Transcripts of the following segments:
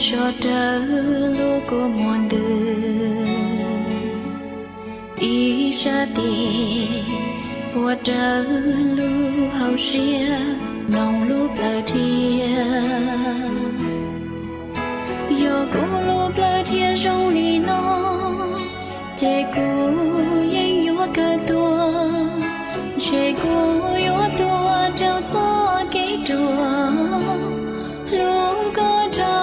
Tso rawv lub kua muag ntws, ib sab tes puas rawv lub hauv siab, mloog lub plawv dhia. Yog kuv lub plawv dhia zoo li no, ces kuv yeej yuav kawg tuag, ntshe kuv yuav tuag rau txoj kev ruam hlub koj dhau.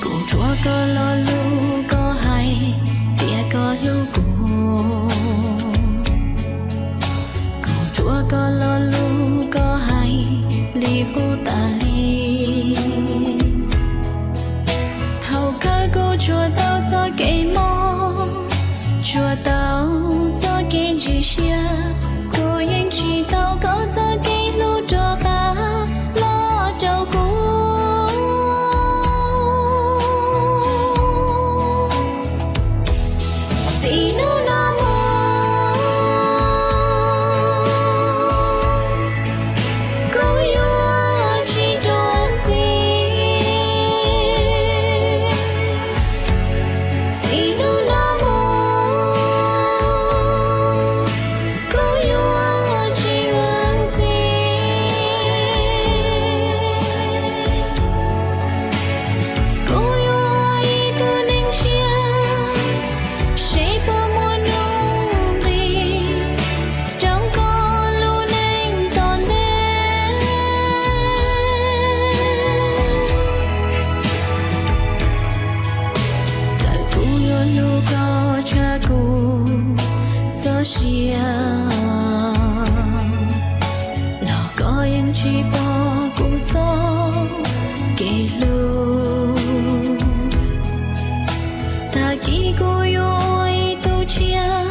Kuv ruam koj lo lus koj hais tias koj hlub kuv. Kuv ruam koj lo lus koj hais li qub tas li. Thaum kawg kuv tsuas tau txoj kev mob, tsuas tau txoj kev ntsim siab, kuv yeej tsis tau koj txoj kev hlub rov qab los rau kuv. Txij hnub no mus, kuv yuav tsis rov ntxiv. Txij hnub no mus, kuv yuav tsis mus ntxiv. Kuv yuav ua ib tug neeg tshiab, seb puas muaj hnub nqis rau koj lub neej tom ntej. Txawm kuv yuav hlub koj tshaj kuv txoj sia, los koj yeej tsis pom kuv txoj kev hlub. Tag kis kuv yuav ua ib tug tshiab,